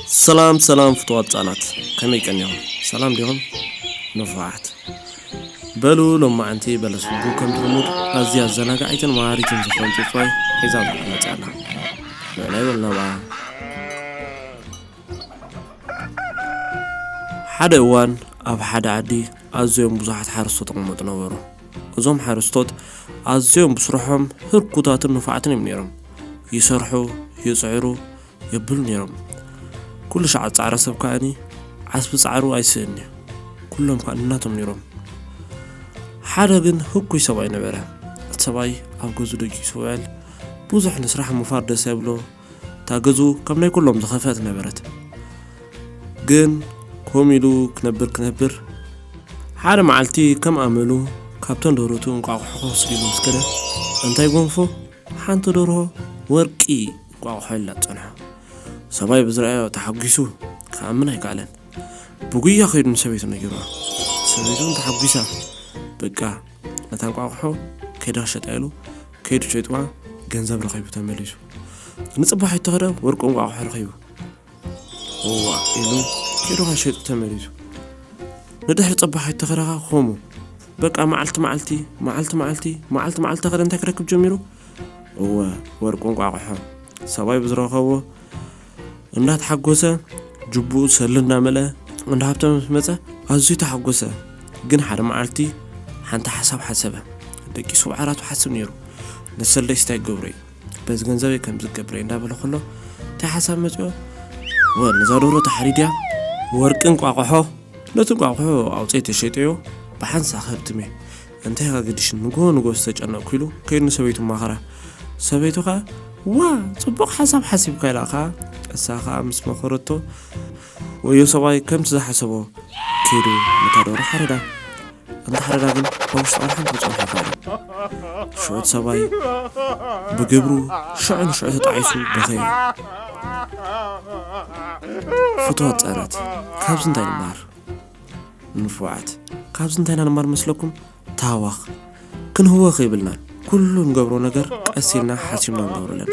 ሰላም ሰላም ፍትዋት ህጻናት፣ ከመይ ቀኒኹም? ሰላም ዲኹም? ንፉዓት። በሉ ሎማዓንቲ በለስ ፍቡ ከምቲ ልሙድ ኣዝያ ኣዘናጋዒትን መሃሪትን ዝኾን ጽጽዋይ ሒዛ መጺኣ ኣላ። ንዕናይ በሉ ናብኣ። ሓደ እዋን ኣብ ሓደ ዓዲ ኣዝዮም ብዙሓት ሓረስቶት ተቐመጡ ነበሩ። እዞም ሓረስቶት ኣዝዮም ብስርሖም ህርኩታትን ንፉዓትን እዮም ነይሮም። ይሰርሑ፣ ይጽዕሩ፣ የብሉ ነይሮም። ኩሉ ሻዕ ጻዕረ ሰብ ከኣኒ ዓስቢ ጻዕሩ ኣይስእን እዩ። ኩሎም ከኣ እናቶም ነይሮም። ሓደ ግን ህኩይ ሰብኣይ ነበረ። እቲ ሰብኣይ ኣብ ገዙ ደቂሱ ውዕል ብዙሕ ንስራሕ ምፋር ደስ የብሎ። እታ ገዙ ከም ናይ ኩሎም ዝኸፍአት ነበረት። ግን ከም ኢሉ ክነብር ክነብር ሓደ መዓልቲ ከም ኣመሉ ካብተን ደሮቱ እንቋቑሖ ክወስድ ኢሉ ምስ ከደ እንታይ ጎንፎ ሓንቲ ደርሆ ወርቂ እንቋቑሖ ኢላ ትጸንሖ። ሰብኣይ ብዝረኣዮ ተሓጒሱ ክኣምን ኣይከኣለን። ብጉያ ከይዱ ንሰበይቱ ነጊርዋ። ሰበይቱ እውን ተሓጒሳ በቃ ነታ እንቋቑሖ ከይዳ ሸጣ ኢሉ ከይዱ ሸጥዋ ገንዘብ ረኺቡ ተመሊሱ። ንጽባሒቱ ከደ ወርቂ እንቋቑሖ ረኺቡ። እዋ ኢሉ ከይዱ ሸጡ ተመሊሱ። ንድሕሪ ጽባሒቱ ከደኻ ኾሙ በቃ መዓልቲ መዓልቲ መዓልቲ መዓልቲ መዓልቲ መዓልቲ ከደ እንታይ ክረክብ ጀሚሩ? እወ ወርቂ እንቋቑሖ ሰብኣይ ብዝረኸቦ እንዳተሓጎሰ ጅቡኡ ሰሊ እንዳመልአ እንዳ ሃብተ ምስ መጸ ኣዝዩ ተሓጎሰ። ግን ሓደ መዓልቲ ሓንቲ ሓሳብ ሓሰበ። ደቂሱ ብዓራቱ ሓስብ ነይሩ። ንሰለይስ እንታይ ክገብሮ እዩ? በዚ ገንዘበይ ከምዚ ክገብር እየ እንዳበለ ከሎ እንታይ ሓሳብ መጽዮ? ወ ነዛ ደርሆ ተሓሪድያ ወርቂ እንቋቑሖ ነቲ እንቋቑሖ ኣውፅኤ ተሸይጠዮ ብሓንሳእ ከብትም እየ። እንታይ ኢኻ ግድሽ ንግሆ ንግሆ ዝተጨነቕኩ ኢሉ ከይዱ ንሰበይቱ ማኸራ። ሰበይቱ ኸዓ ዋ ጽቡቕ ሓሳብ ሓሲብካ ኢላ ኸዓ እሳ ኸዓ ምስ መኸረቶ ወዮ ሰብኣይ ከምቲ ዝሓሰቦ ከይዱ ነታ ደርሆ ሓረዳ። እንተሓረዳ ግን ኣብ ውሽጢ ቆልሓ እንተዝፀንሖ ይኽእል። ሽዑ እቲ ሰብኣይ ብግብሩ ሽዑ ንሽዑ ተጣዒሱ በኸየ። ፍትዋት ህጻናት፣ ካብዚ እንታይ ንመሃር? ንፉዓት፣ ካብዚ እንታይ ኢና ንመሃር መስለኩም? ታህዋኽ ክንህወኽ የብልናን። ኩሉ ንገብሮ ነገር ቀስ ኢልና ሓሲብና ንገብሮ ኣለና።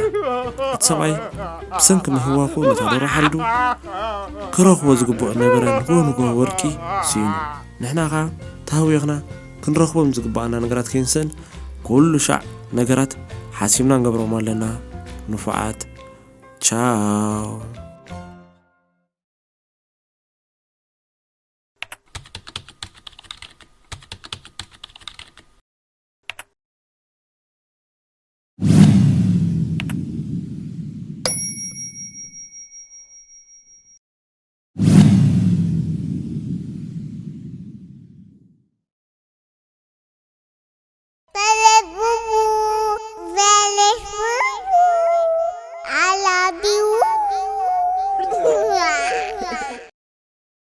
እቲ ሰብኣይ ብሰንኪ ምህዋኹ ነታ ደርሆ ሓሪዱ ክረኽቦ ዝግብኦ ነበረ ንግሆ ንግሆ ወርቂ ስኢኑ። ንሕና ኸዓ ተሃዊኽና ክንረኽቦም ዝግብኣና ነገራት ከይንስእን ኩሉ ሻዕ ነገራት ሓሲብና ንገብሮም ኣለና። ንፉዓት። ቻው።